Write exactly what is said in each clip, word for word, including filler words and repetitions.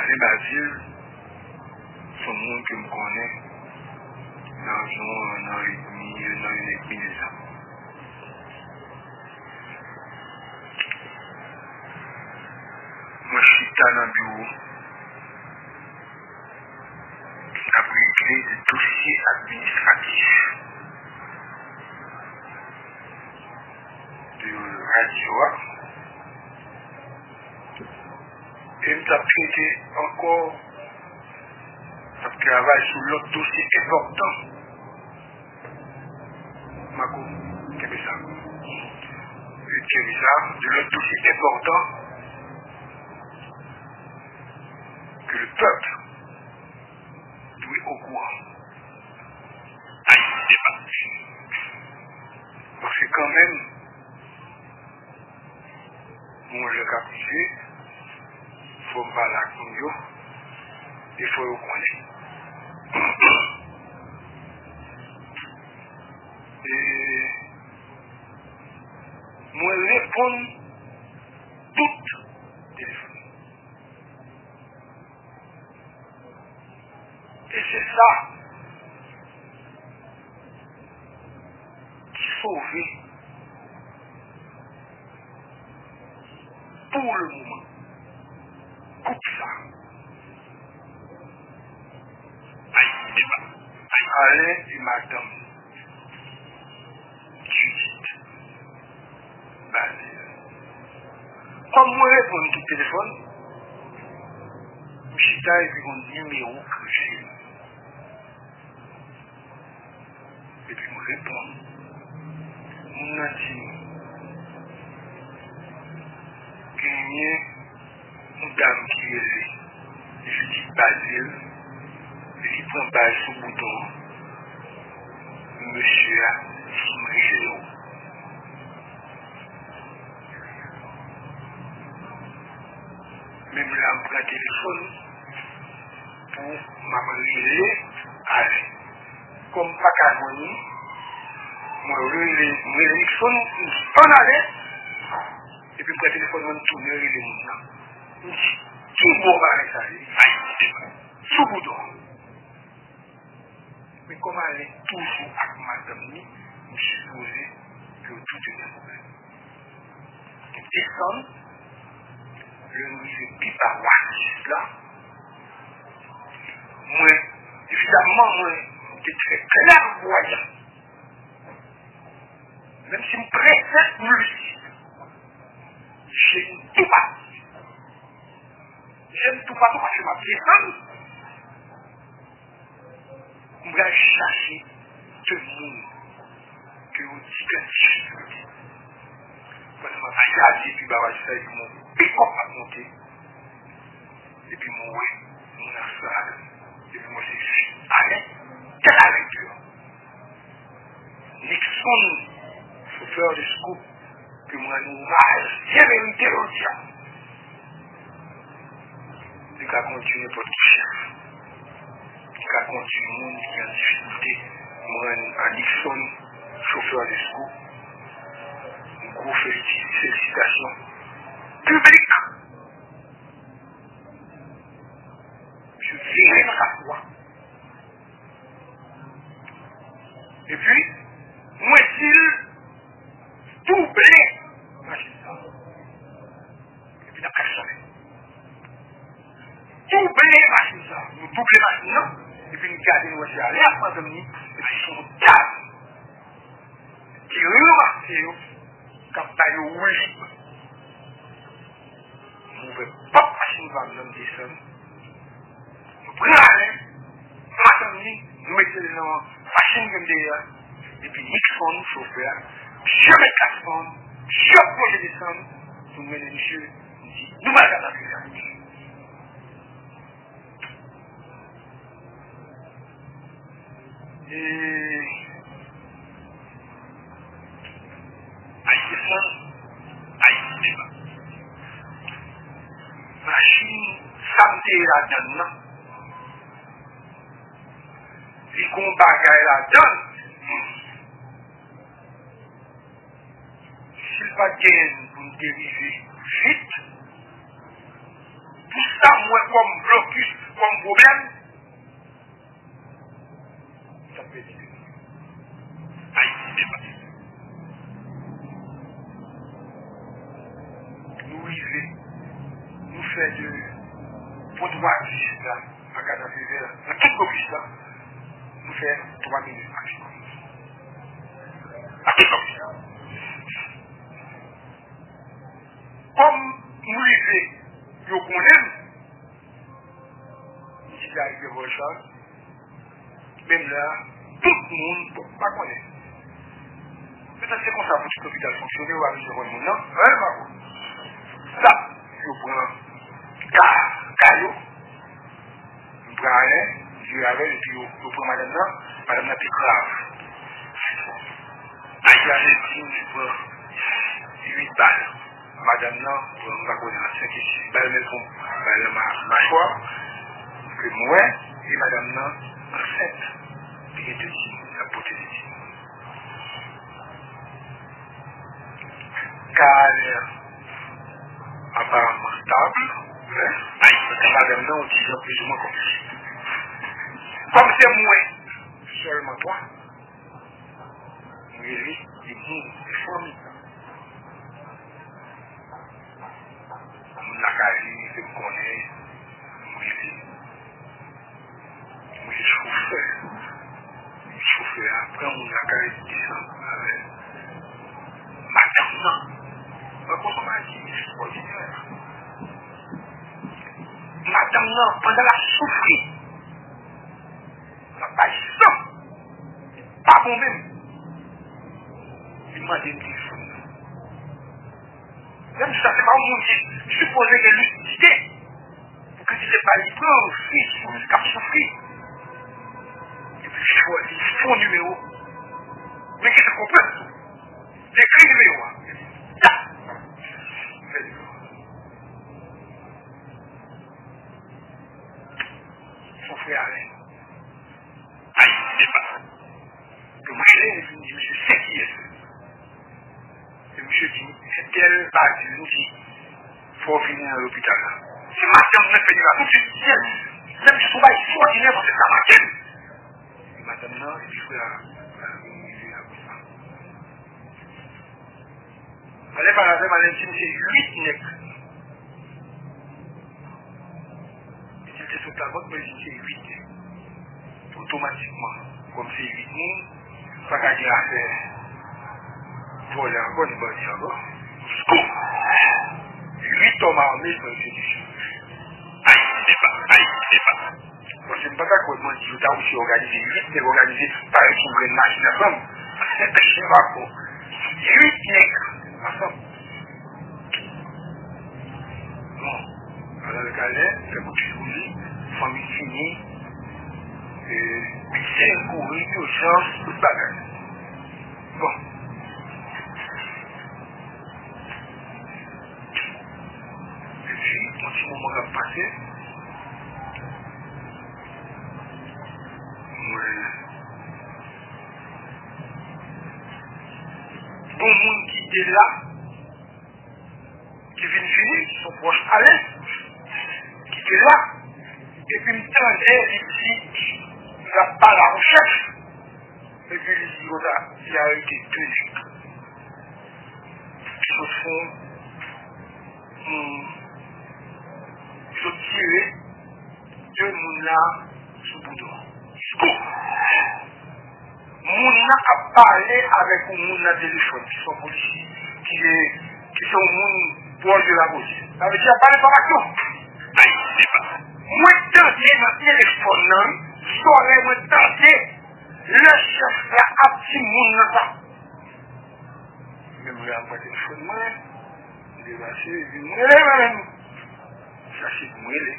Alain Bazile, se yon moun ke m konnen nan zòn nan enèdmi, nan enèdmi de zan. Mwen chita nan biwo, n ap regle de dosye administratif de radyo a. E m t ap trete ankò, m t ap travay sou lòt dosye enpòtan. Mako, kenbe sa. Kenbe sa, de lòt dosye enpòtan ke le pèp dwe okouran. Ayiti deba. Paske kanmenm, gon lè k ap rive, fò m pale ak moun yo, e fò yo konnen. E mwen reponn tout telefòn. E se sa ki sove pou le moman gwoup sa. Ayiti deba. Alain e madanm Judith Bazile. Kòm mwen reponn tout telefòn, m chita epi gon nimewo k rele m. Epi m reponn. Moun nan di m, genyen yon dam ki rele Judith Bazile, li pran bal sou bouton an. Mesye a di m rele w. Menm la, m pran telefòn pou m ap rele Alain. Kòm m pa ka jwenn li, mwen rele, m rele Nixon, m di, "Ann ale!" Epi m pran telefòn mwen, m tounen rele moun nan. M di, "Ki bò bagay sa ye?" Ayiti deba. Sou bouton. Men kòm Alain toujou ak madanm li, m sipoze ke yo tou te gen pwoblèm. M desann, lè m rive pi ba Oasis la, mwen, evidaman, mwen te trè klèvwayan. Menm si m prese, m lisid. Je m toupatou. Je m toupatou paske m ap desann. M pral chache de moun ke yo di k an difikilte. Pandan m ap chache pi ba Oasis la, epi m wè pikòp ap monte. Epi m wè moun nan sa. Epi m wè se fi Alain. Tèt Alain deyò. Nixon, chofè de scoop, ke m rann omaj byen merite jodi a. Li ka kondui nenpòt ki chèf. Li ka kondui moun ki an difikilte. M rann a Nixon, chofè de scoop, yon gwo felisi-, felisitasyon piblik. Misye vire nan kafou a. Epi, mwen di l, "Double machin sa." Epi n ap klaksonnen. "Double machin sa." Nou double machin nan, epi n gade, nou wè se Alain ak madanm ni, epi se yon dam ki remake yo, k ap ba yo woulib. M ouvè pòt machin pa m nan, m desann. M pran Alain, madanm ni, m mete l nan machin ke m te ye a. Epi Nixon, chofè a, byen met kas pa m, byen pwonje desann pou m mennen misye, m di, "Nou pral gade antre a." E, Ayiti san, Ayiti deba. Machin sa m te ye ladann nan, li gon bagay ladann. Si l pa t genyen pou m te rive vit, pou sa m wè kòm blo pwoblèm, sa pèdi de nou. Ayiti depase. Nou rive, nou fè de Pwentwazis la a Katranpevè, nan tout Gwo Pis la, nou fè twa minit maksimòm. A tout Gwo Pis la. Kòm nou rive, yo konnen m, m di Guy Gregory Charles, menm lè a, tout moun, bon, m pa konnen. Petèt se konsa pou tout lopital fonksyone, yo pa bezwen konn moun nan. Rèl Mako. Sa, yo pran ka, ka yo. M pran Alen, m jwe avè l, epi yo, yo pran madanm nan, madanm nan pi grav. Ayiti a, Arjantin, li pran uit bal. Madanm nan pran, m pa konnen, ant senk e sis bal, men l pran bal nan ma-, machwa. Ke m wè, e madanm nan ansent. Li gen de timoun, l ap pote de timoun. Ka Alen an aparamman stab, men, paske madanm nan yon ti jan plizoumwen konplike. Kòm se mwen sèlman twa, m rele de moun, de fanmi. Moun lakay li, ke m konnen, m rele. Mwen se chofè. Chofè a pran moun lakay, desann avè l. Madanm nan, mwen konn yon bagay ki estwòdinè. Madanm nan, pandan l ap soufri, l ap bay san, li pa bon menm. Li mande m telefòn nan. Menm si sa se pa yon moun ki sipoze gen lisidite, pou kantite bal li pran, fi, moun k ap soufri. Epi chwa li fon nimewo. Men ki te konprann tou. Li ekri nimewo a. Epi, tak! Fè nimewo a. Son frè Alen. Ayiti depase. Yo rele m, epi m di, "Mesye, se kiyès?" E misye di, "Entèl pa di nou ki fò w vini nan lopital la." Se madanm nan k fè nimewo a tousuit. Sèl, sèl jis yon bagay ekstraòdinè, paske sa make m. E madanm nan, epi frè a, frè a vin rive apre sa. Alè pale avè m, Alen di m se uit nèg. Li di l te sot Lavant, men li di m se uit nèg. Otomatikman, kòm se uit moun, pa ka gen afè vòlè ankò, ni bandi ankò. Go! Uit òm ame pran ekzekisyon. Ayiti depase, Ayiti depase. Paske m pa ta kwè bandi yo ta osi òganize, uit nèg òganize, parèt sou grenn machin ansanm. Se pa bon. Uit nèg ansanm. Bon, Alen Galen, fè kout fouye, fanmi fini, e, medsen kouri, ijans, tout bagay. Bon. Epi, yon ti moman k ap pase, mwen, gon moun ki te la, ki vin vini, se yon pwòch Alen, ki te la, epi m tande li di l ap pale ak yon chèf, epi li di konsa, li arete de nèg. Li sot fè yon, yon, li sot tire de moun la sou boudon. Go! Moun nan ap pale avèk yon moun nan telefòn, ki se yon polisye, ki, ki se yon moun pwòch de lapolis. Sa vle di, ap pale pa patwon. Ayiti depase. Mwen tande nan telefòn nan, wi, zòrèy mwen tande, lè chèf la ap di moun nan sa. Menm lè a m pran telefòn mwen, m debake, epi m rele mwen menm. Chache pou m rele.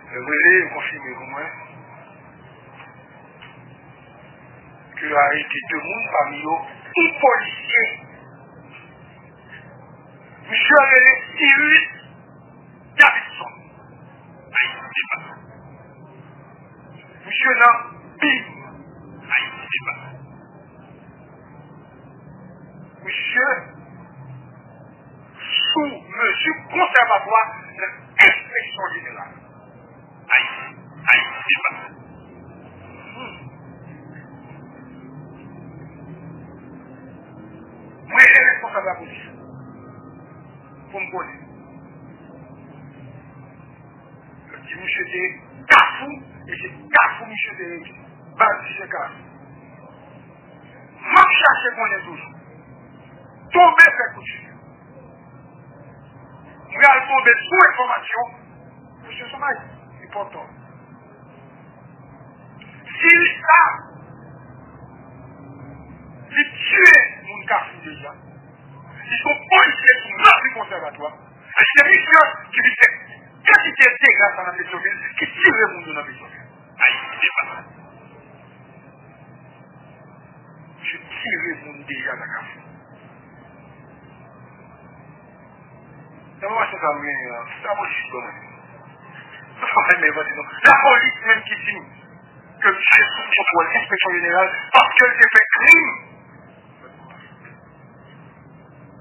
Lè m rele, yo konfime pou mwen ke yo arete de moun, pami yo, yon polisye. Misye rele Cyrus Davidson. Ayiti depase. Misye nan bib. Ayiti depase. Misye sou mezi konsèvatwa nan enspeksyon jeneral. Ayiti, Ayiti deba. Hmm. Mwen e responsab lapolis pou m konnen. Yo di misye te Kafou, e se Kafou misye te rete. Baz li se Kafou. M ap chache konnen toujou. Tonbe fè kout figi. Mwen al tonbe sou enfòmasyon. Misye se Mayis, li pòtò. Si li sa, li tiye moun Kafou deja. Li se yon polisye sou manti konsèvatwa. E se misye ki vin fè kantite dega sa nan Petyonvil, ki tire moun yo nan Petyonvil. Ayiti deba. Misye tire moun deja nan Kafou. Nan moman sa m genyen an, se lapolis ban mwen. Sa pa fè m envante non. Lapolis menm ki di m ke misye sou kontwòl enspeksyon jeneral paske l te fè krim.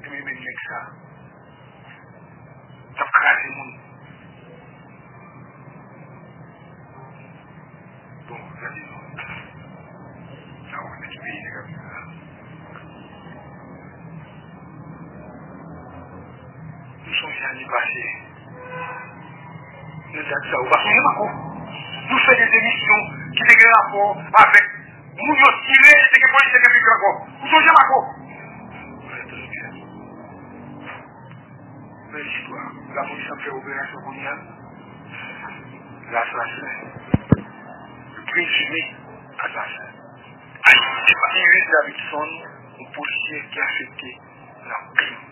Ebyen, men nèg sa t ap kraze moun. Bon, gade non. Sa w wè nan ki peyi nèg ap viv la. Nou sonje ane pase, nan dat sa, ou pa sonje Mako? Nou fè de emisyon ki te gen rapò avèk moun yo tire, e te gen polisye ki te viv ankò. Ou sonje Mako? Ou fè tout byen. Men istwa, lapolis ap fè operasyon kounye a. Lasasen. Prezime asasen. Ayiti deba. Iris Davidson, yon polisye ki afekte nan krim.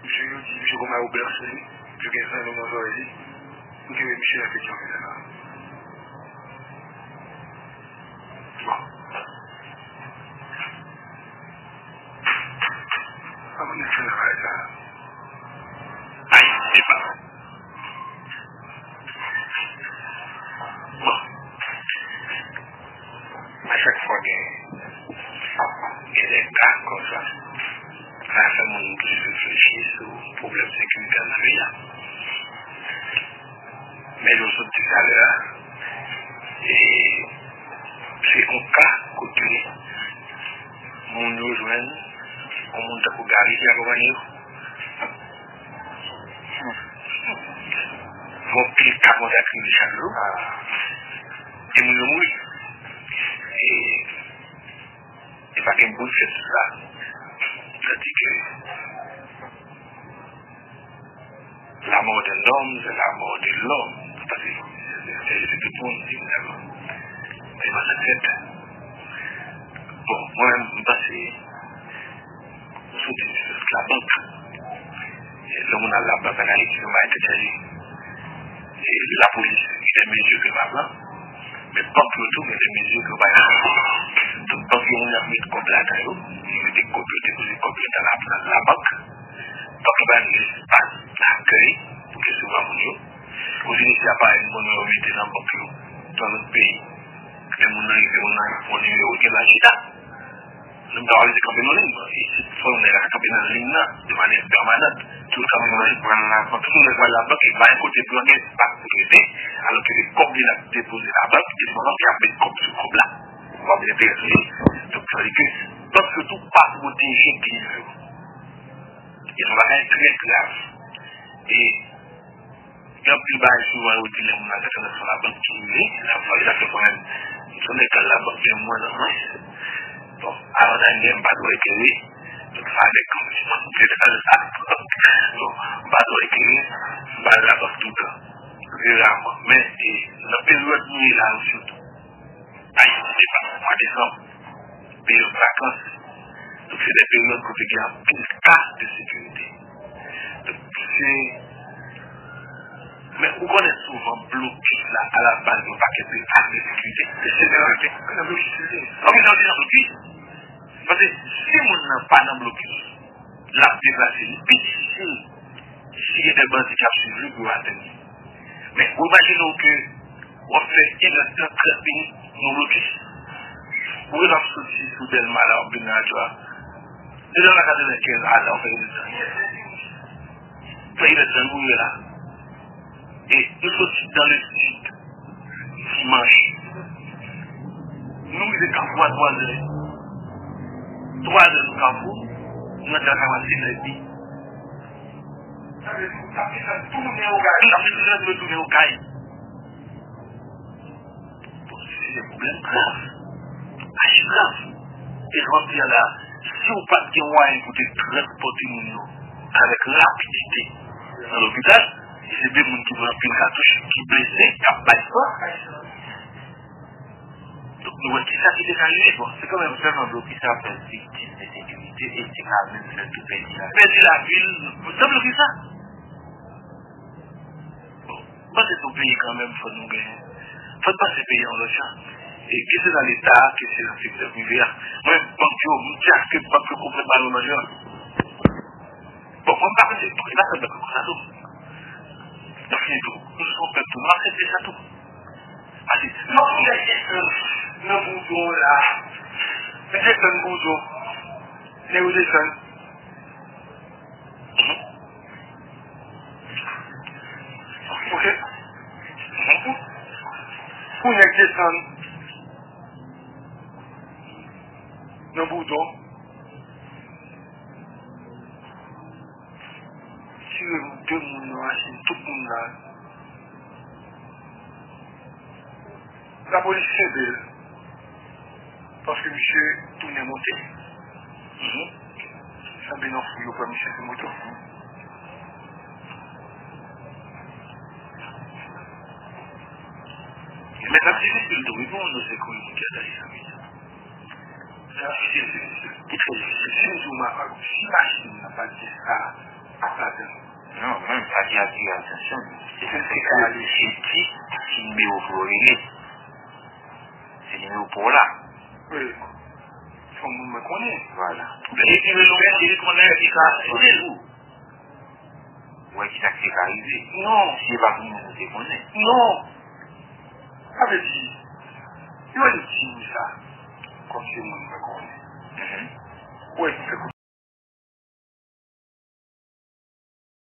Misye yo di, misye gon mayo blan sou li, misye gen zanmi nan zòrèy li. Misye nan Petyonvil la. Bon. Sa moun nan fè nan bagay sa? Ayiti deba. Bon. A chak fwa gen, gen de ka konsa, sa fè moun plis reflechi sou pwoblèm sekirite nan peyi a. Men jan w sot di talè a, e, se yon ka kote moun yo jwenn yon moun tankou Gary ki akonpanye yo. Gon pil ka konsa ki rive chak jou. E moun yo mouri. E, e pa gen bout fèt sou sa. Tandis que la mort d'un homme, c'est la mort de l'homme. Paske se, se, se tout moun ki vin avan. Se pa sa k fèt. Bon, mwen menm, m panse, sou biznis labank. E, lè moun al labank an Ayiti, se yon bagay ki chanje. E, lapolis gen de mezi ke yo pa pran, men bank yo tou gen de mezi ke yo pa pran. Tout bank yo, moun ap met kòb ladan yo, yo mete kòb yo, depoze kòb yo nan la, nan labank. Bank yo ba nou espas akèy pou resevwa moun yo. Ou vin isi a, pa yon moun yo mete nan bank yo, nan lòt peyi. Lè moun nan rive, moun nan gen yon nimewo, gen dwa chita. Nou pa oblize kanpe nan liy. Isit, fò yon nèg la kanpe nan liy nan, de manyè pèmanant. Tout kanpe nan liy, pran labank. Tout nèg pral labank, li pa gen kote pou l gen espas pou l rete, alòske se kòb li l ap depoze labank, e se pandan ke y ap met kòb sou kòb la. W ap gen enterè sou li. Donk, sa vle di ke bank yo tou pa pwoteje kliyan yo. E se yon bagay trè grav. E gen anpil bagay souvan yo di lè moun nan gen tandans pran labank ki rive, nan fwa li ta fè konnen se yon nèg k al labank gen mwen nan mwen. Bon, avan dènye m pa t wè ke wi, tout sa nèg konplisman te nan labank. Bon, m pa t wè ke wi, m pa al labank toutan. Raraman. Men, e, nan peryòd nou ye la yo sitou. Ayiti, se pa mwa desanm, peryòd vakans. Donk, se de peryòd kote gen anpil ka de sekirite. Donk, se, men ou konnen souvan blokis la, alabaz, yon pakèt de ak de sekirite. Se sekirite. Nan blokis li ye. Ok, nan blokis. Paske si moun nan pa nan blokis, l ap deplase, li pi difisil si gen de bandi k ap swiv li pou yo atenn li. Men, ou imajine w ke w ap fè inèdtan, trant minit nan blokis. Ou wè l ap soti sou Dèlma la, w ap vin nan radyo a. Depi nan katrevenkenz a la, w fè inèdtan. Fè inèdtan pou w rive la. E nou soti dans le sud dimanch. Nou rive Kafou a twa zè. Twa zè nou Kafou, nou antre lakay mwen sis è edmi. Sa vle di, nou t ap desann tounen Okayè. Nou t ap desann tounen Okayè. Bon, se yon pwoblèm grav, achi grav. E jan m di a la, si w pa t gen mwayen pou te transpòte moun yo avèk rapidite nan lopital, e se de moun ki pran anpil katouch, ki blese, k ap bay san. Donk, nou wè kisa ki te ka rive. Bon, se kanmenm sèlman blokis la fè l viktim de sekirite e te ka menm fè l tou pèdi lavi l. Pèdi lavi l nan blokis la. Bon, m panse se yon peyi kanmenm, fò nou gen, fò n panse peyi a yon lòt jan. E ke se nan Leta a, ke se nan sektè prive a. Mwen, bank yo, m di aske bank yo konprann pa nou nan jan. Bon, mwen m pa panse, bon, e pa sèl bank yo konsa tou. Anfen tou, nou se yon pèp tou, nou aksepte sa tou. Pase, non, pou nèg desann nan boudon la. Li desann boudon. Nèg yo desann. Mhm. Ok. Mhm. Pou nèg desann nan boudon, tire de moun nan machin, tout moun la. Lapolis kenbe l, paske misye tounen monte. Mhm. Sanble nan fou yo pran misye sou moto. Men sa difisil tou, wi, pou moun yo sekouri moun ki ateri sa, wi. Sa difisil, wi. Li trè difisil. Si m di w, si machin nan pa t gen sa, ap ladan. Non, men sa ki atire atansyon, se ke se di ki nimewo pou yo rele. Se nimewo pa w la. Wi. Se yon moun mwen konnen. Vwala. E ki rele w, e konnen ki ka ede w. Ou wè ki sa ki te ka rive. Non. Si se pa pou moun ou te konnen. Non. Sa vle di, yo vin di m sa, kòm se moun mwen konnen. Mhm. Ou wè ki fè